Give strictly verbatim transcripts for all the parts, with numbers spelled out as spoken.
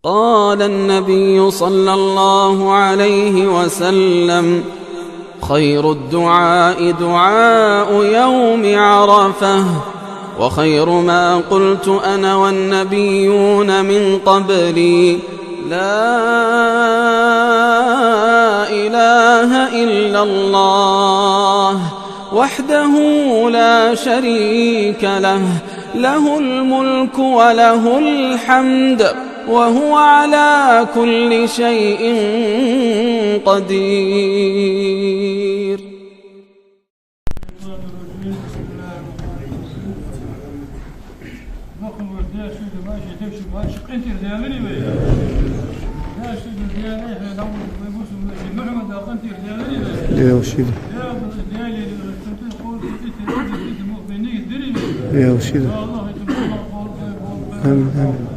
قال النبي صلى الله عليه وسلم: خير الدعاء دعاء يوم عرفة، وخير ما قلت أنا والنبيون من قبلي: لا إله إلا الله وحده لا شريك له، له الملك وله الحمد، وهو على كل شيء قدير. Даьла шийла. Даьла шийла. Амин, амин.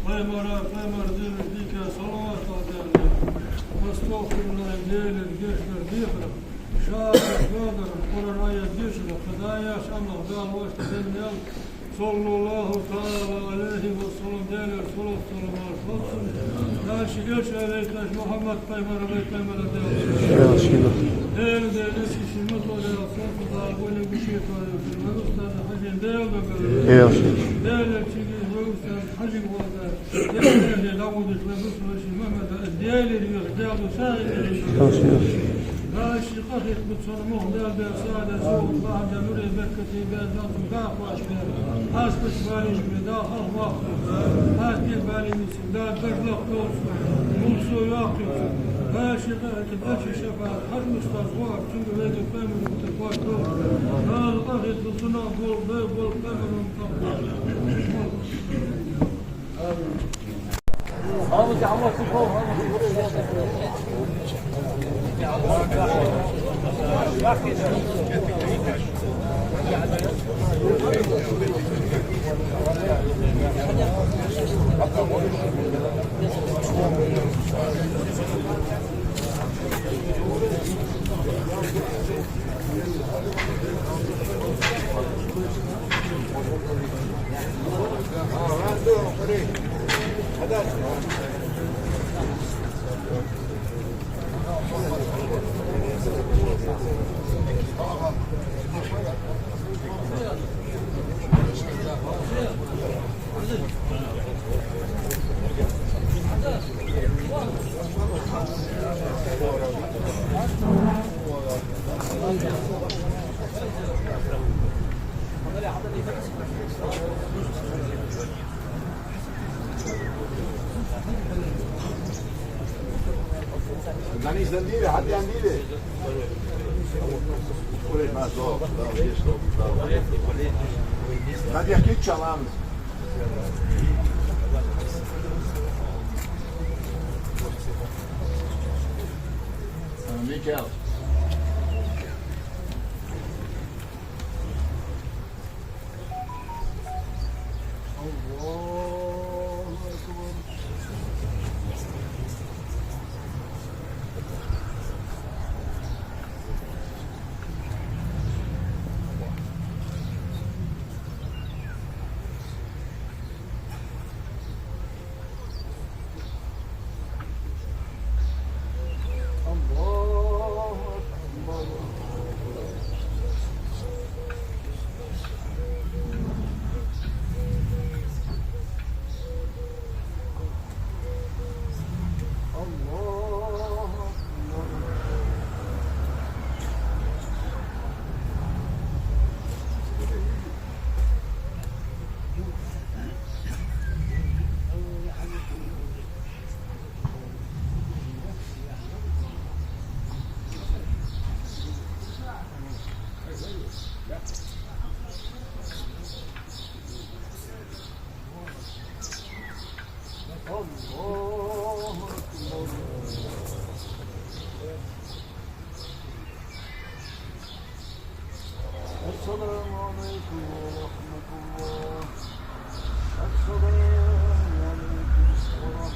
Пайхамара, пайхамара динах дика салават хьалдаьнна. Астагӏфируллахӏ, Даьлага гешт дар дехар, шафаӏат хьодар, Къуръан аят дешар, кхыдола яхаш амал Дала вайна деннад. Саллаллахӏу таӏала Ӏалайхӏи ва саллам, Даьлера салот-салам хилда цунна. Наши элча вайта Мухьаммад пайхамар, вай пайхамар Даьла. Даьла, Даьла, ши ма тоъал, салот Дала вайна гуча тойла, вай устаза Хьажин Даьла. Даьла, цига вай устаза Хьажин вага. Даьла, Даьла, дӏаводаш вай бусалба Мухьаммада, Даьлера веха, Даьла, сагӏийна. Дала ший къахетам ба цунна, мохк Даьла, Даьла, сагӏа Даьла, согӏа Даьла, нуре беркате Даьла, Даьла, цун гӏа кхоачаш Даьла. Хьасташ балийна Даьла, халкъ вахта. Хьасташ балийна Даьла, дажлах кхоачаш. Мулсо йохкхийта. Дала ший къахетам ба, дала ший шафаӏат, Хьажа устаза вар, цунга вайга пайхамар вута кхоачаш. Дала къахетам ба цунна, бол, бол, пайхамар вута кхоачаш. Mikael. الله أكبر. الله أكبر. الله أكبر. الله أكبر. السلام عليكم ورحمة الله. السلام عليكم ورحمة الله.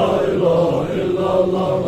رسول الله صلى الله تعالى عليه وسلم. اللهم صل على محمد وعلى آل محمد وسلم. اللهم صل على محمد وعلى آل محمد. اللهم صل على محمد وعلى آل محمد وسلم. اللهم صل على محمد وعلى آل محمد وسلم. اللهم صل على محمد وعلى آل محمد وسلم. اللهم صل على محمد وعلى آل محمد وسلم.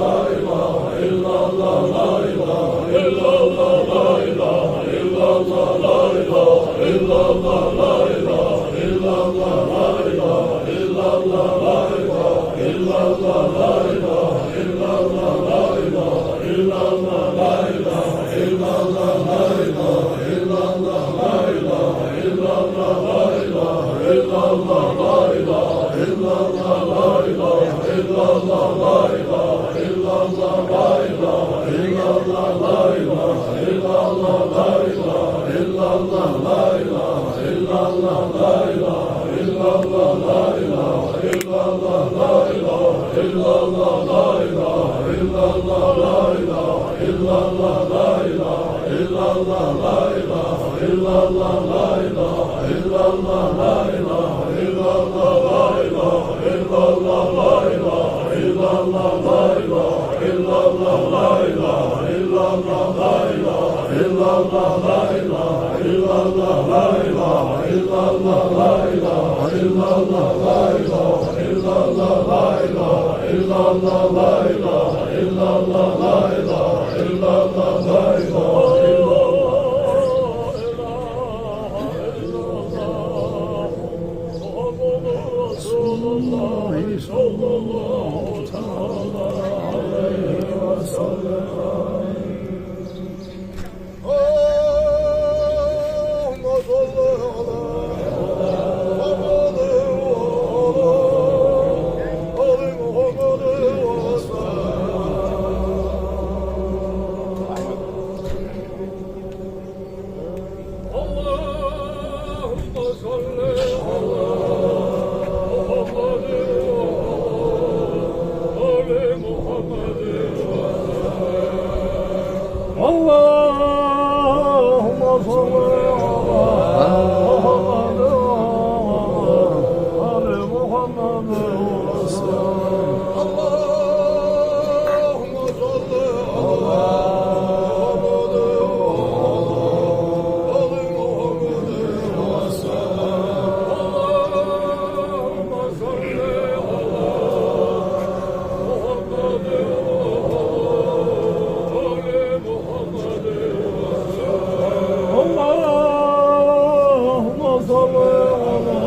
اللهم صل على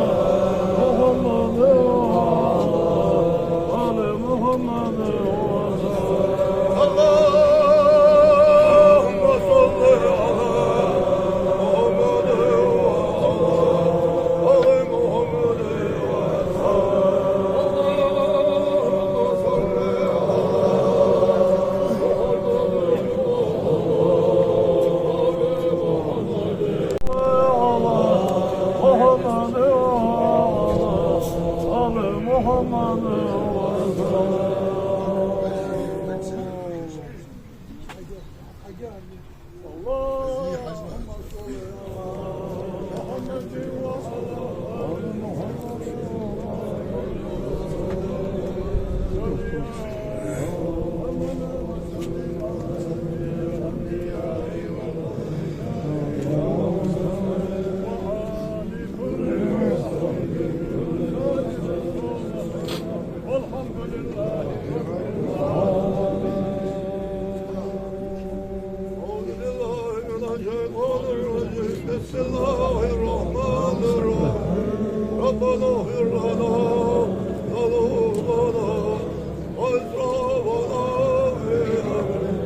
محمد وعلى آل محمد وسلم. اللهم صل على محمد وعلى آل محمد وعلى محمد وسلم. اللهم صل على محمد وعلى آل محمد. والحمد لله رب العالمين. أعوذ بالله من الشيطان الرجيم. بسم الله الرحمن الرحيم. ربنا اغفر لنا ذنوبنا وإسرافنا في أمرنا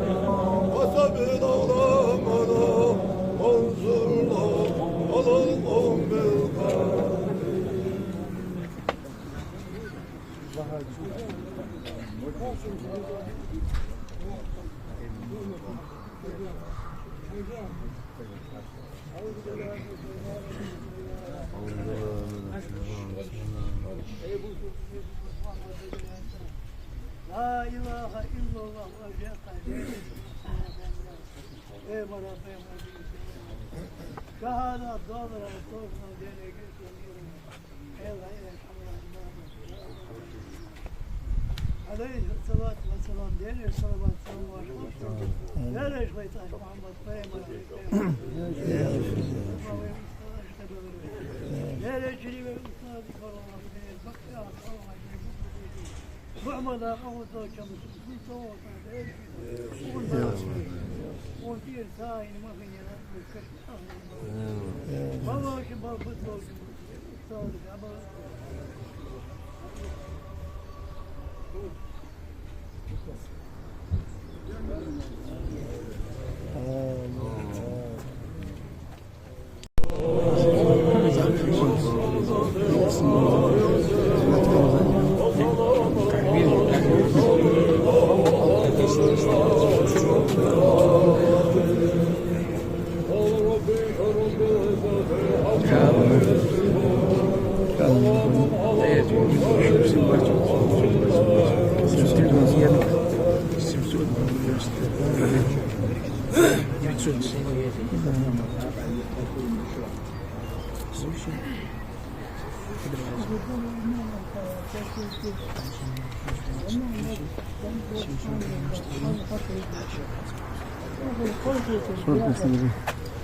وثبت أقدامنا وانصرنا على القوم الكافرين. لا إله إلا الله. شهادة доллара, عليه الصلاة والسلام. Дерригаш вайташ Мухьаммад пайхамар. Дерригаш вай устаз.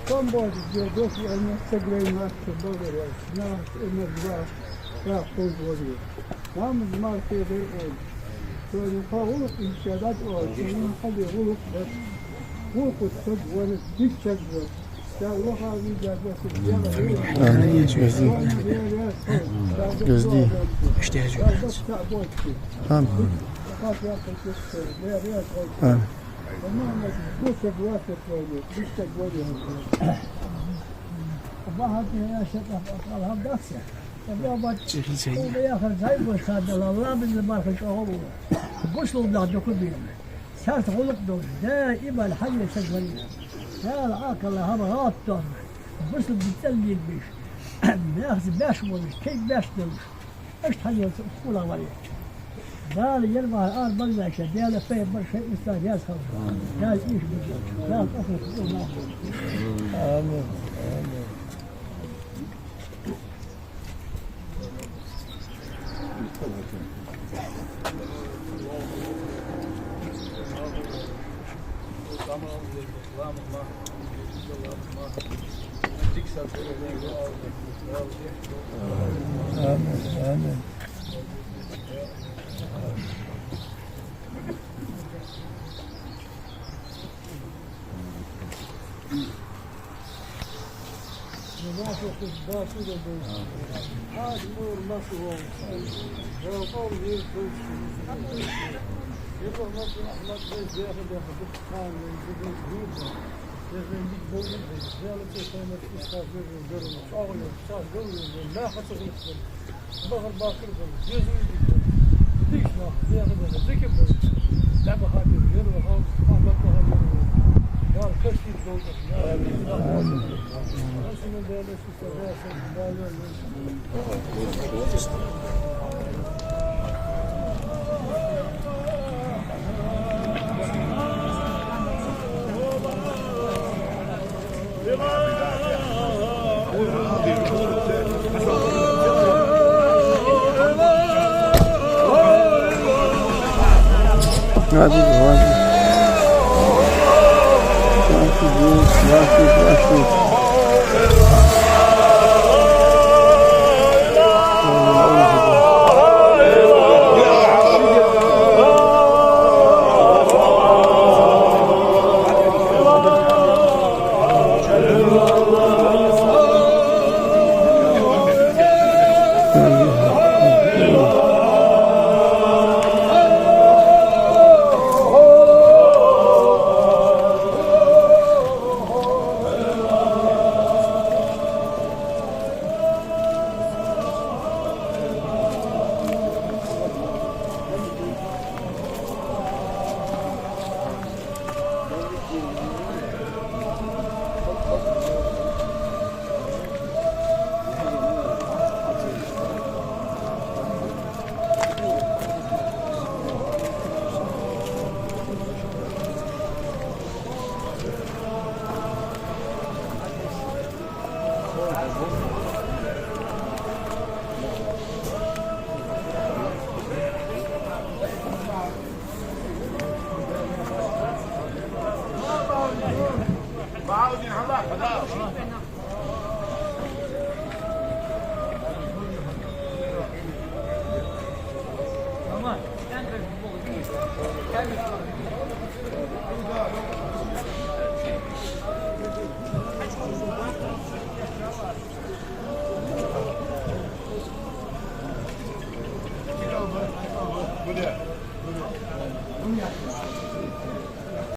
Там больше, где духи, они согрели нас, что говорят, нас и на два, как он говорит. Нам из Марта говорит, что не по улыбке, когда он, что не ходи улыбка, улыбку, что говорит, дичак говорит. Амин. Амин. Амин. Амин. Царца гӀулакх долаш, даим хьалъе саг варе. Дала Ӏакъала хӀама гӀалат доаллаш, бусалба дин цӀенлийна беш, наьхаца беш волаш, кхы беш долаш, иштта хьалъе саг хулаш варе. Дала ер мара ара баллаьча, Даьла пайхамар шоай устаз яз хилда. Дала ийша бижа, Дала къахетам бе нах. Амин. Амин. Амин. Амин.